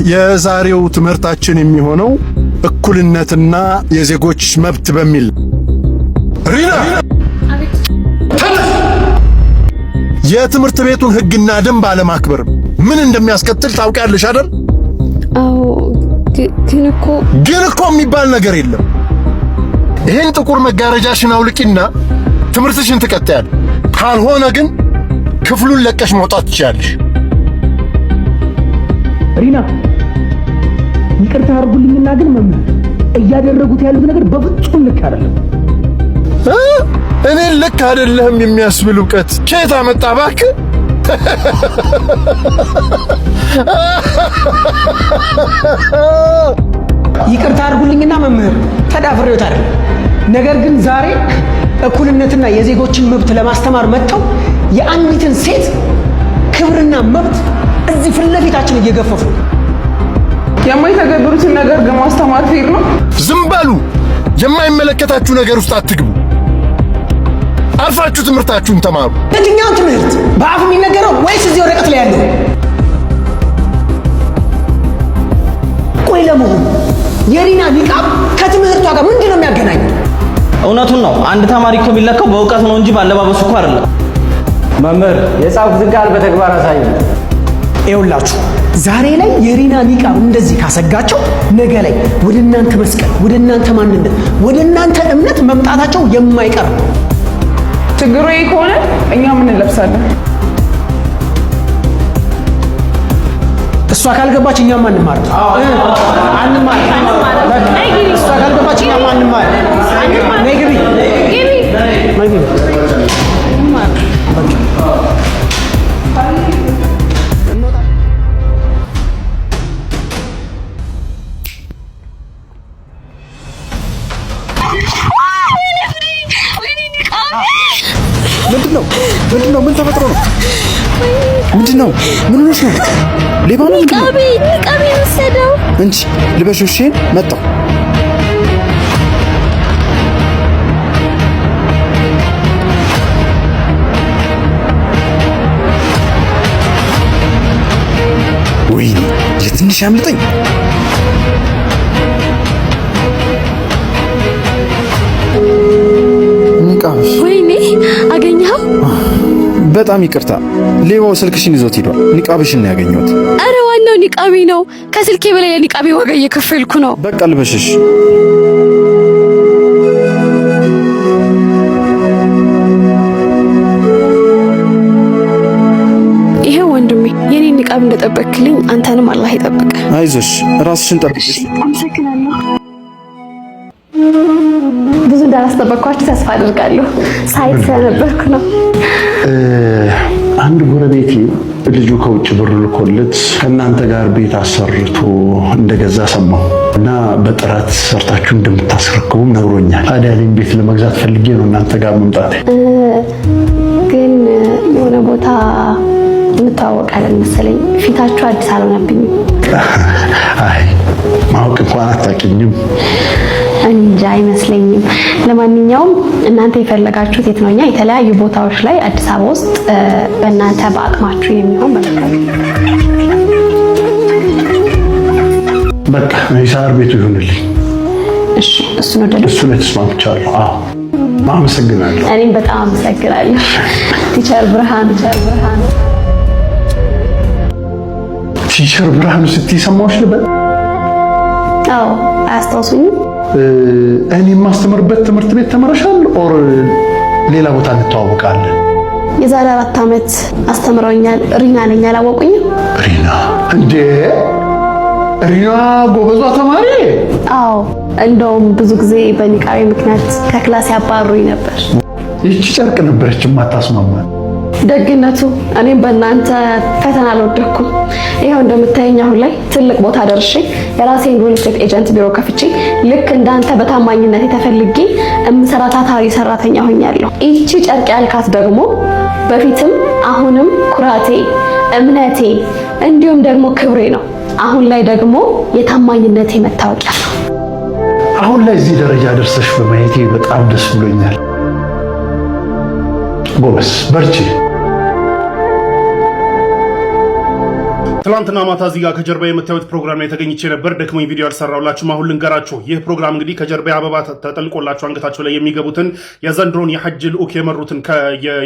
የዛሬው ትምህርታችን የሚሆነው እኩልነትና የዜጎች መብት በሚል። ሪና፣ ተነስ! የትምህርት ቤቱን ሕግና ደንብ አለማክበር ምን እንደሚያስከትል ታውቂያለሽ አይደል? አዎ፣ ግን እኮ ግን እኮ የሚባል ነገር የለም። ይህን ጥቁር መጋረጃሽን አውልቂና ትምህርትሽን ትቀጥያለሽ። ካልሆነ ግን ክፍሉን ለቀሽ መውጣት ትችያለሽ። ሪና፣ ይቅርታ አድርጉልኝና ግን መምህር እያደረጉት ያሉት ነገር በፍጹም ልክ አይደለም። እ? እኔን ልክ አይደለህም የሚያስብል እውቀት ከየት አመጣ እባክህ? ይቅርታ አድርጉልኝና መምህር ተዳፍሬዎት አይደለም። ነገር ግን ዛሬ እኩልነትና የዜጎችን መብት ለማስተማር መጥተው የአንዲትን ሴት ክብርና መብት እዚህ ፊት ለፊታችን እየገፈፉ ነው። የማይተገብሩትን ነገር ግን ማስተማር fair ነው? ዝም በሉ። የማይመለከታችሁ ነገር ውስጥ አትግቡ። አርፋችሁ ትምህርታችሁን ተማሩ። የትኛውን ትምህርት? በአፍ የሚነገረው ወይስ እዚህ ወረቀት ላይ ያለው? ቆይ ለመሆኑ የሪና ኒቃብ ከትምህርቷ ጋር ምንድን ነው የሚያገናኘው? እውነቱን ነው። አንድ ተማሪ እኮ የሚለካው በእውቀት ነው እንጂ ባለባበሱ እኮ አይደለም። መምህር፣ የጻፉትን ቃል በተግባር አሳዩ። ይኸውላችሁ ዛሬ ላይ የሪና ኒቃብ እንደዚህ ካሰጋቸው ነገ ላይ ወደ እናንተ መስቀል፣ ወደ እናንተ ማንነት፣ ወደ እናንተ እምነት መምጣታቸው የማይቀር ነው። ችግሩ ይሄ ከሆነ እኛ ምን እንለብሳለን? እሷ ካልገባች እኛም አንማርም፣ አንማርም። እሷ ካልገባች እኛም አንማርም። ነይ ግቢ፣ ነይ ግቢ። ምንድን ነው? ምንድን ነው? ምን ተፈጥሮ ነው? ምንድን ነው? ምን ሆነሽ ነው? ሌባ ነው? ምንድን ነው? ኒቃቤ፣ ኒቃቤ ወሰደው። እንጂ ልበሽው። እሺ፣ መጣሁ። ወይኔ የትንሽ ያምልጠኝ። ኒቃብሽ። ወይኔ አገኘኸው? በጣም ይቅርታ፣ ሌባው ስልክሽን ይዞት ሄዷል። ኒቃብሽን ነው ያገኘሁት። አረ ዋናው ኒቃቤ ነው። ከስልኬ በላይ ለኒቃቤ ዋጋ እየከፈልኩ ነው። በቃ ልበሽሽ። ይሄው ወንድሜ፣ የኔን ኒቃብ እንደጠበክልኝ አንተንም አላህ ይጠብቅ። አይዞሽ፣ ራስሽን ጠብቂ። አመሰግናለሁ። ብዙ እንዳላስጠበቅኳችሁ ተስፋ አድርጋለሁ። site ስለነበርኩ ነው። አንድ ጎረቤቴ ልጁ ከውጭ ብር ልኮለት ከእናንተ ጋር ቤት አሰርቶ እንደገዛ ሰማሁ እና በጥራት ሰርታችሁ እንደምታስረክቡም ነግሮኛል። ታዲያ እኔም ቤት ለመግዛት ፈልጌ ነው እናንተ ጋር መምጣቴ። ግን የሆነ ቦታ እንተዋወቃለን መሰለኝ። ፊታችሁ አዲስ አልሆነብኝም። አይ ማወቅ እንኳን አታውቂኝም። እንጃ አይመስለኝም። ለማንኛውም እናንተ የፈለጋችሁት የት ነው? እኛ የተለያዩ ቦታዎች ላይ አዲስ አበባ ውስጥ በእናንተ በአቅማችሁ የሚሆን በቃ የሳር ቤቱ ይሁንልኝ። እሺ፣ እሱን ወደዱ። እሱ ላይ ተስማምቻለሁ። አዎ አመሰግናለሁ። እኔም በጣም አመሰግናለሁ teacher ብርሃኑ። teacher ብርሃኑ፣ teacher ብርሃኑ ስትይ ሰማሁሽ ልበል? አዎ፣ አያስታውሱኝም? እኔ የማስተምርበት ትምህርት ቤት ተምረሻል or ሌላ ቦታ እንተዋወቃለን? የዛሬ 4 ዓመት አስተምረውኛል። ሪና ነኝ። አላወቁኝም? ሪና እንዴ? ሪና ጎበዟ ተማሪ? አዎ፣ እንደውም ብዙ ጊዜ በኒቃቤ ምክንያት ከ class ያባሩኝ ነበር። ይቺ ጨርቅ ነበረች የማታስማማ። ደግነቱ እኔም በእናንተ ፈተና አልወደኩም። ይኸው እንደምታየኝ አሁን ላይ ትልቅ ቦታ ደርሼ የራሴን real estate agent ቢሮ ከፍቼ ልክ እንዳንተ በታማኝነት ተፈልጌ የምሰራ ታታሪ ሰራተኛ ሆኛለሁ። ይቺ ጨርቅ ያልካት ደግሞ በፊትም አሁንም ኩራቴ፣ እምነቴ እንዲሁም ደግሞ ክብሬ ነው። አሁን ላይ ደግሞ የታማኝነቴ መታወቂያ ነው። አሁን ላይ እዚህ ደረጃ ደርሰሽ በማየቴ በጣም ደስ ብሎኛል። ጎበዝ፣ በርቺ። ትላንትና ማታ እዚህ ጋር ከጀርባ የምታዩት ፕሮግራም ላይ ተገኝቼ ነበር። ደክሞኝ ቪዲዮ ያልሰራሁላችሁም አሁን ልንገራችሁ። ይህ ፕሮግራም እንግዲህ ከጀርባ አበባ ተጠልቆላቸው አንገታቸው ላይ የሚገቡትን የዘንድሮን የሐጅ ልዑክ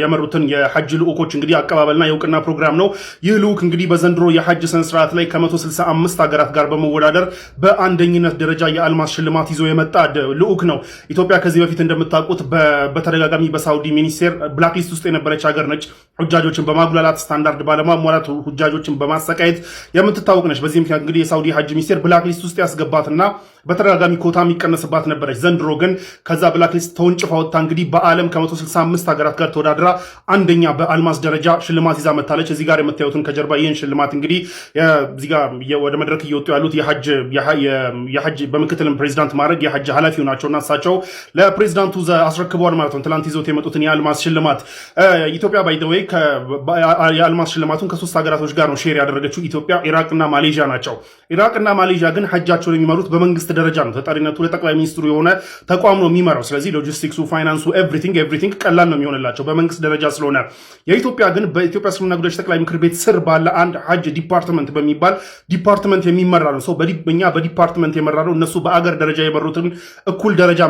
የመሩትን የሐጅ ልዑኮች እንግዲህ አቀባበልና የእውቅና ፕሮግራም ነው። ይህ ልዑክ እንግዲህ በዘንድሮ የሐጅ ስነስርዓት ላይ ከ165 ሀገራት ጋር በመወዳደር በአንደኝነት ደረጃ የአልማዝ ሽልማት ይዞ የመጣ ልዑክ ነው። ኢትዮጵያ ከዚህ በፊት እንደምታውቁት በተደጋጋሚ በሳውዲ ሚኒስቴር blacklist ውስጥ የነበረች ሀገር ነች። ሁጃጆችን በማጉላላት፣ ስታንዳርድ ባለማሟላት፣ ሁጃጆችን በማሰቃየት የምትታወቅ ነች። በዚህ ምክንያት እንግዲህ የሳውዲ ሀጅ ሚኒስቴር blacklist ውስጥ ያስገባትና በተደጋጋሚ ኮታ የሚቀነስባት ነበረች። ዘንድሮ ግን ከዛ blacklist ተወንጭፋ ወጥታ እንግዲህ በዓለም ከ165 ሀገራት ጋር ተወዳድራ አንደኛ በአልማዝ ደረጃ ሽልማት ይዛ መጥታለች። እዚህ ጋር የምታዩትን ከጀርባ ይህን ሽልማት እንግዲህ እዚህ ጋር ወደ መድረክ እየወጡ ያሉት የሐጅ በምክትል ፕሬዚዳንት ማዕረግ የሐጅ ኃላፊው ናቸውና እሳቸው ለፕሬዚዳንቱ አስረክበዋል ማለት ነው። ትላንት ይዘውት የመጡትን የአልማዝ ሽልማት። ኢትዮጵያ by the way የአልማዝ ሽልማቱን ከሶስት ሀገራቶች ጋር ነው share ያደረገችው። ኢትዮጵያ፣ ኢራቅና ማሌዥያ ናቸው። ኢራቅና ማሌዥያ ግን ሐጃቸውን የሚመሩት በመንግስት ደረጃ ነው። ተጠሪነቱ ለጠቅላይ ሚኒስትሩ የሆነ ተቋም ነው የሚመራው። ስለዚህ ሎጂስቲክሱ፣ ፋይናንሱ፣ everything everything ቀላል ነው የሚሆንላቸው በመንግስት ደረጃ ስለሆነ። የኢትዮጵያ ግን በኢትዮጵያ እስልምና ጉዳዮች ጠቅላይ ምክር ቤት ስር ባለ አንድ ሐጅ department በሚባል department የሚመራ ነው። So እኛ በ department የመራ ነው፣ እነሱ በአገር ደረጃ የመሩትን እኩል ደረጃ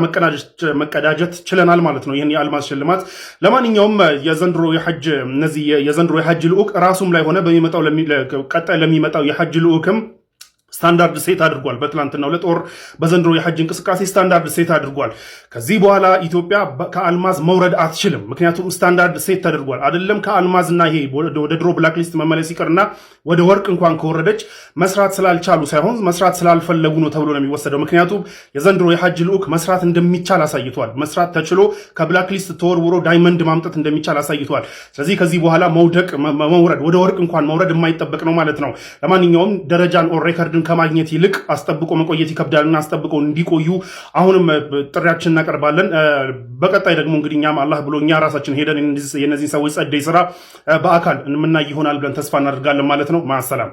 መቀዳጀት ችለናል ማለት ነው። ይህን የአልማዝ ሽልማት። ለማንኛውም የዘንድሮ የሐጅ እነዚህ የዘንድሮ የሐጅ ልዑክ ራሱም ላይ ሆነ በሚመጣው ቀጣይ ለሚመጣው የሐጅ ልዑክም standard set አድርጓል። በትላንትናው ዕለት or በዘንድሮ የሐጅ እንቅስቃሴ standard set አድርጓል። ከዚህ በኋላ ኢትዮጵያ ከአልማዝ መውረድ አትችልም። ምክንያቱም standard set ተደርጓል። አይደለም ከአልማዝና ይሄ ወደ ድሮ blacklist መመለስ ይቅርና ወደ ወርቅ እንኳን ከወረደች መስራት ስላልቻሉ ሳይሆን መስራት ስላልፈለጉ ነው ተብሎ ነው የሚወሰደው። ምክንያቱም የዘንድሮ የሐጅ ልዑክ መስራት እንደሚቻል አሳይቷል። መስራት ተችሎ ከ blacklist ተወርውሮ diamond ማምጣት እንደሚቻል አሳይቷል። ስለዚህ ከዚህ በኋላ መውደቅ፣ መውረድ፣ ወደ ወርቅ እንኳን መውረድ የማይጠበቅ ነው ማለት ነው። ለማንኛውም ደረጃን or record ን ከማግኘት ይልቅ አስጠብቆ መቆየት ይከብዳልና አስጠብቀው እንዲቆዩ አሁንም ጥሪያችን እናቀርባለን። በቀጣይ ደግሞ እንግዲህ እኛም አላህ ብሎ እኛ ራሳችን ሄደን የነዚህን ሰዎች ጸደይ ስራ በአካል የምናይ ይሆናል ብለን ተስፋ እናደርጋለን ማለት ነው። ማሰላም።